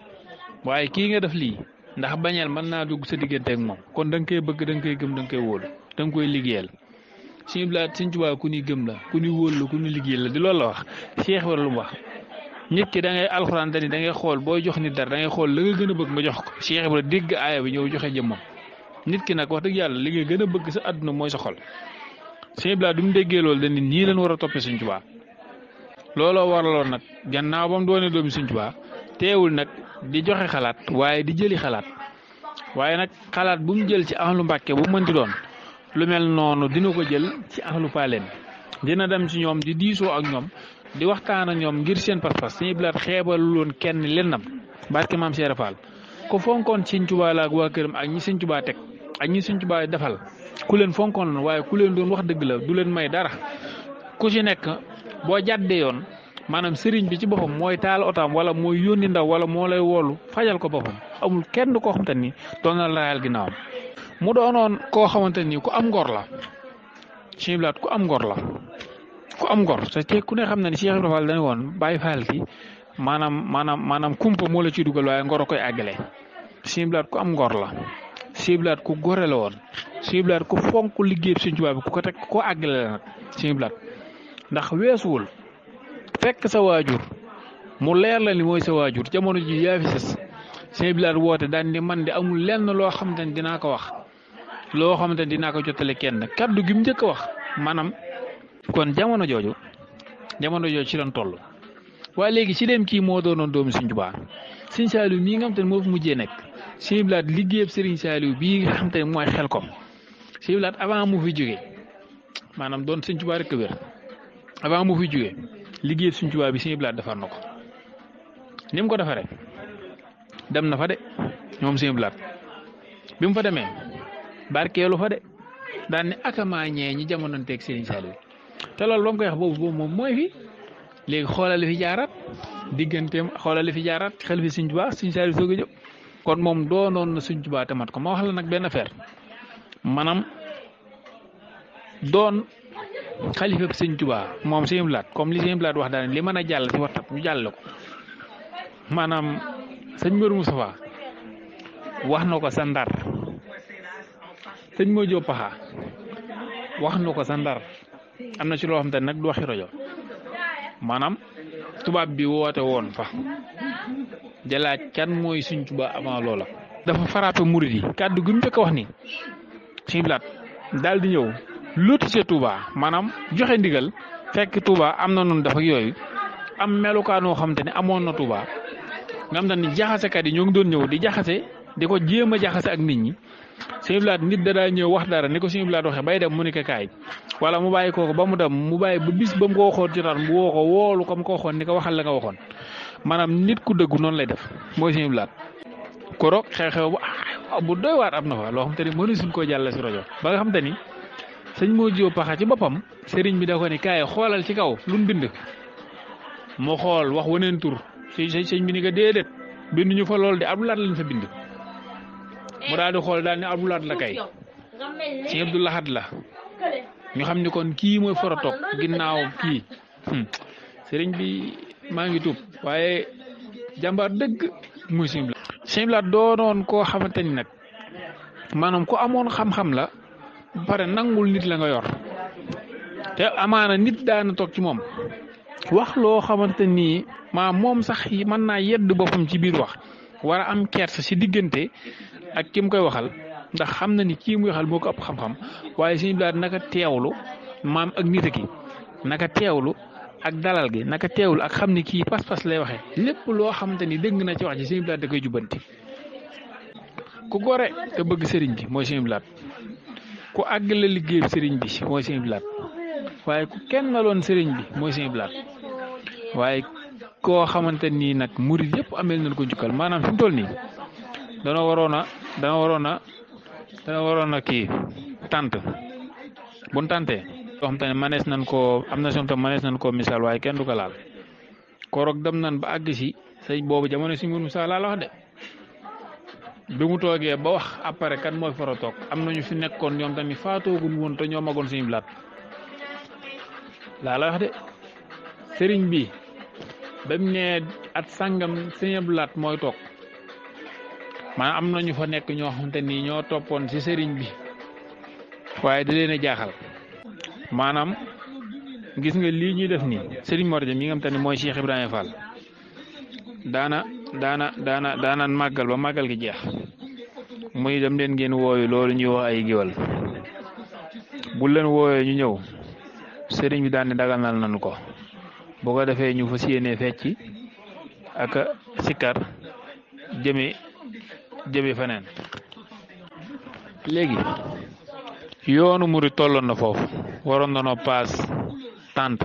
waaye kii nga def lii ndax bañeel mën naa dugg sa diggante ak moom kon da nga koy bëgg da nga koy gëm da nga koy wóolu da nga koy liggéeyal Sëñ Abdou Lahad Sëñ Tuubaa ku ni gëm la ku ni wóolu la ku ni liggéeyal la di loolu la wax Cheikh war lu mu wax nit ki da ngay alxuraan da ngay xool booy jox nit dara da ngay xool la nga gën a bëgg nga jox ko Cheikh Ibra dégg aaya bi ñëw joxe jëmmam nit ki nag wax dëgg yàlla li nga gën a bëgg sa àdduna mooy sa xol Sëñ Abdou Lahad du mu déggee loolu dañ nii leen war a toppee Sëñ Tuubaa looloo waraloon nag gannaaw ba mu doonee doomi Sëñ Tuubaa teewul nag di joxe xalaat waaye di jëli xalaat waaye nag xalaat bu mu jël ci ahlu Mbàkke bu mënti doon lu mel noonu dina ko jël ci ahlu Paaleen dina dem ci ñoom di diisoo ak ñoom di waxtaan ak ñoom ngir seen pas-pas Sëñ Abdou Lahad xeebalu woon kenn lennam barke maam Cheikh Fall ko fonkoon Sëñ Tuubaa la ak waa këram ak ñi Sëñ Tuubaa teg ak ñi Sëñ Tuubaa defal ku leen fonkoon la waaye ku leen doon wax dëgg la du leen may dara ku ci nekk boo jàddee yoon maanaam sëriñ bi ci boppam mooy taal otaam wala mooy yónni ndaw wala moo lay woolu fajal ko boppam amul kenn koo xam te ni doon na la raayal ginnaawam mu doonoon koo xamante ni ku am ngor la Sëñ Blaat ku am ngor la ku am ngor te ku ne xam na ni Cheikh Ibrahima Fall dañu woon Baye Fall ki maanaam kumpa moo la ciy dugal waaye ngor a koy àggale Sëñ Blaat ku am ngor la Sëñ Blaat ku gore la woon Sëñ Blaat ku fonk liggéey Sëñ Tuubaa bi ku ko teg koo àggale la nag Sëñ Blaat ndax weesuwul fekk sa waajur mu leer la ni mooy sa waajur jamono ji yaa fi sës Sëñ Blaat woote daan ni man de amul lenn loo xamante ni dinaa ko wax loo xamante ni dinaa ko jotale kenn kaddu gi mu njëkk a wax maanaam kon jamono jooju ci lañ toll waaye léegi ci dem kii moo doonoon doomu Sëñ Tuubaa Sëñ Saaliw mii nga xam te ne moo fi mujjee nekk Sëñ Blaat liggéeyab Sëriñ Saaliw bii nga xam te ne mooy Xelkom Sëñ Blaat avant mu fi jógee maanaam doon Sëñ Tuubaa rek wér avant mu fi jógee liggéeyab Sëñ Tuubaa bi Sëñ Blaat defar na ko ni mu ko defaree dem na fa de ñoom Sëñ Blaat bi mu fa demee barkeelu fa de daan ne akamaa ñee ñi jamononteeg Sëriñ Saaliw te loolu ba mu koy wax boobu moom mooy fi léegi xoolal li fi jaaraat digganteem xoolal li fi jaaraat xel fi Sëñ Tuubaa Sëñ Saaliw soog a jóg kon moom doonoon na Sëñ Tuubaa te mat ko ma wax la nag benn affaire maanaam doon xalifa Sëñ Tuubaa moom Sëñ Blaat comme li Sëñ Blaat wax daal li mën a jàll ci waxtaan ñu jàll ko maanaam sëñ Mbër Moustapha wax na ko sa Ndar sëñ Mojo Paxa wax na ko sa Ndar am na ci loo xam te nag du waxi rajo maanaam tubaab bi woote woon fa jalaaj kan mooy Sëñ Tuubaa avant loola dafa frappé murid yi kàddu gi mu njëkk a wax ni Sëñ Blaat daal di ñëw lotissé Touba maanaam joxe ndigal fekk Touba am na noonu dafa yooyu am melukaanoo xam te ne amoon na Touba nga xam ni jaxasekat yi ñoo ngi doon ñëw di jaxase di ko jéem a jaxase ak nit ñi Sëñ Blaat nit da daa ñëw wax dara ni ko Sëñ Blaat waxee bay dem mu ni ko kaay wala mu bàyyi kooku ba mu dem mu bàyyi ba bis ba mu ko waxoon jotaan mu woo ko woolu ko mu ko waxoon ni ko waxal la nga waxoon maanaam nit ku dëggu noonu lay def mooy Sëñ Blaat koroog xew-xew bu doy waat am na fa loo xam te ni mënu suñ koo jàll si rajo ba nga xam te ni sëñ moo jiw paxa ci boppam sëriñ bi da ko ni kaay xoolal ci kaw lu mu bind mu xool wax waneen tur sëñ bi ni ko déedéet bind ñu fa lool de Abdou Lahad lañ fa bind mu daal di xool daal ni Abdou Lahad la kay sëñ Abdou Lahad la ñu xam ni kon kii mooy fara toog ginnaaw kii sëriñ bi maa ngi tuub waaye jàmbaar dëgg muy Sëñ Blaat Sëñ Blaat doonoon koo xamante ni nag maanaam ku amoon xam-xam la ba pare nangul nit la nga yor te amaana nit daana toog ci moom wax loo xamante ni moom sax mën naa yedd boppam ci biir wax war a am kersa si diggante ak ki mu koy waxal ndax xam na ni kii muy waxal moo ko ëpp xam-xam waaye Sëñ Blaat naka teewlu maam ak nit ki naka teewlu ak dalal gi naka teewlu ak xam ni kii pas-pas lay waxee lépp loo xamante ni dégg na ci wax ji Sëñ Blaat da koy jubbanti ku gore te bëgg sëriñ bi mooy Sëñ Blaat ku àggale liggéey sëriñ bi mooy Sëñ Blaat waaye ku kenn loon sëriñ bi mooy Sëñ Blaat waaye koo xamante nii nag murid yëpp amel nañ ko njukkal maanaam fi mu toll nii dana waroon a kii tant buñ tantee yoo xam te ne manees nañ koo am na som tam manees nañ koo misaal waaye kenn du ko laal koroog dem nañ ba àgg si sëñ boobu jamono si mbir Musaa laa la wax de bi mu toogee ba wax après kan mooy fara toog am nañu fi nekkoon ñoom tamit faatoogul woon te ñoo magoon Sëñ Blaat laa la wax de sëriñ bi ba mu ne at sàngam Sëñ Blaat mooy toog maanaam am nañu fa nekk ñoo xamante ni ñoo toppoon ci sëriñ bi waaye da leen a jaaxal maanaam gis nga lii ñuy def nii sëriñ Mor Dia mi nga xamante ni mooy Cheikh Ibrahima Fall daana màggal ba màggal gi jeex muy dem leen ngeen wooyu loolu ñuy wax ay géwal bu leen wooyee ñu ñëw sëriñ bi daan ne daganal nañu ko boo ko defee ñu fas yéenee fecci ak sikkar jëme feneen léegi yoonu murid tolloon na foofu waroon na noo paas tant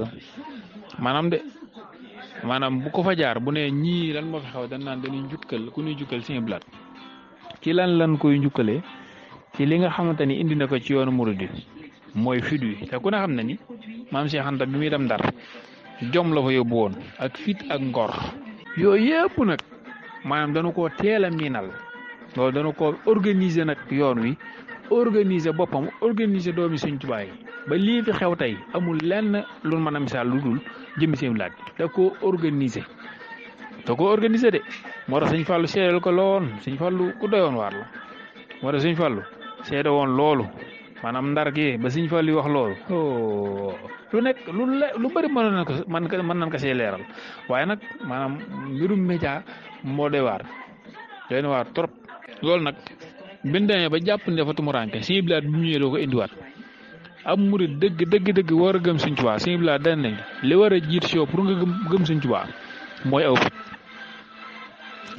maanaam bu ko fa jaar bu ne ñii lan moo fi xaw dañ naan dañuy njukkal ku ñuy jukkal Sëñ Blaat ci lan koy njukkalee ci li nga xamante ni indi na ko ci yoonu murid bi mooy fit wi te ku ne xam na ni maam Cheikh Anta bi muy dem Ndar jom la fa yóbbu woon ak fit ak ngor yooyu yëpp nag maanaam dañu koo teel a miinal loolu dañu ko organiser nag yoon wi organiser boppam organiser doomi Sëñ Tuubaa yi ba lii fi xew tey amul lenn lu mën a misaal lu dul jëmmi Sëñ Abdou Lahad da koo organiser de moo tax Sëñ Fallu seedal ko lool Sëñ Fallu ku doyoon waar la moo tax Sëñ Fallu seede woon loolu maanaam ndar gi ba Sëñ Fallu wax loolu lu nekk lu bëri mën nañ ko see leeral waaye nag maanaam mbirum média moo doy waar trop loolu nag biñ demee ba jàpp ne dafa tumuraanke Sëñ Abdou Lahad bi mu ñëwee doo ko indiwaat am murid dëgg war a gëm Sëñ Tuubaa Sëñ Abdou Lahad dañ nañ li war a jiit si yow pour nga gëm Sëñ Tuubaa mooy aw fit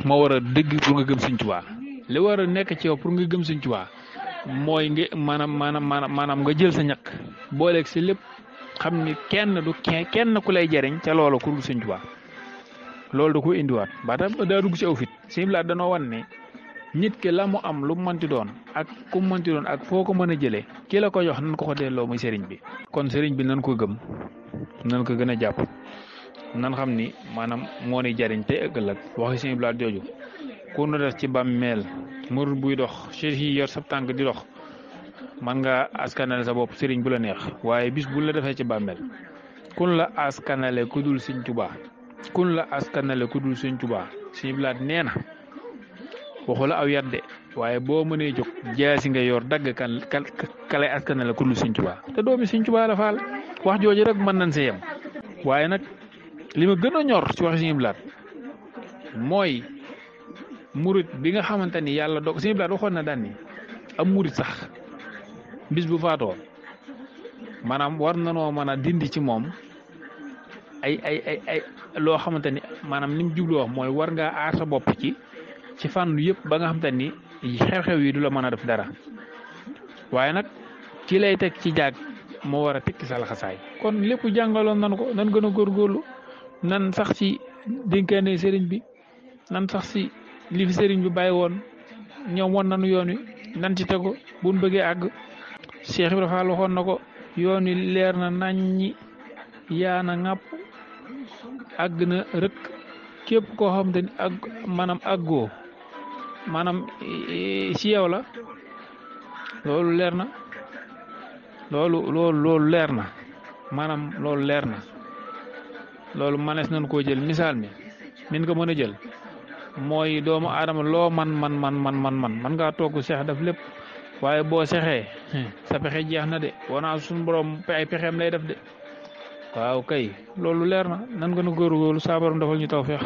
moo war a dëgg pour nga gëm Sëñ Tuubaa li war a nekk ci yow pour nga gëm Sëñ Tuubaa mooy nga maanaam nga jël sa ñaq booleeg si lépp xam ni kenn ku lay jariñ ca loolu ku dul Sëñ Tuubaa loolu da ko indiwaat ba tax daa dugg si aw fit Sëñ Abdou Lahad danoo wan ne nit ki la mu am lu mu mënti doon ak ku mu mënti doon ak foo ko mën a jëlee ki la ko jox nan ko delloo muy sëriñ bi kon sëriñ bi nan ko gëm nan ko gën a jàpp nan xam ni maanaam moo ni jariñ te ëllëg waxi Sëñ Abdou Lahad jooju ku nu def ci bàmmeel murid buy dox cheikh yi yor sab tànk di dox man nga askanale sa bopp sëriñ bu la neex waaye bis bu la defee ci bàmmeel kun la askanale ku dul Sëñ Tuubaa kun la askanale ku dul Sëñ Tuubaa Sëñ Abdou Lahad nee na waxu la aw yat de waaye boo mënee jóg jaasi nga yor dagg kalay askanale ku dul Sëñ Tuubaa te doomi Sëñ Tuubaa la faal wax jooju rek mën nañ see yem waaye nag li ma gën a ñor ci waxi Sëñ Abdou Lahad mooy murit bi nga xamante ni yàlla doog Sëñ Abdou Lahad waxoon na daan ni am murit sax bis bu faatoo maanaam war nanoo mën a dindi ci moom ay loo xamante ni maanaam ni mu jublu wax mooy war ngaa aar sa bopp ci fànn yëpp ba nga xamante ni xew-xew yi du la mën a def dara waaye nag ki lay teg ci jaag moo war a tekki sa laxasaay kon lépp jàngaloon nan ko nan gën a góorgóorlu nan sax ci dénkaane sëriñ bi nan sax ci li fi sëriñ bi bàyyi woon ñoom won nanu yoon wi nan ci tego buñ bëggee àgg Cheikh Ibrahima Fall waxoon na ko yoon wi leer na naññi yaana ŋàpp àgg na rëkk képp koo xam te ni maanaam àggoo maanaam ci yow la loolu leer na loolu leer na maanaam loolu leer na loolu manees nañ koo jël misaal mi min ko mën a jël mooy doomu aadama loo man ngaa togg seex def lépp waaye boo sexee sa pexe jeex na de wanaa suñu borom ay pexeem lay def de waaw kay loolu leer na nan gën a góorgóorlu saa borom defal ñu tawfeex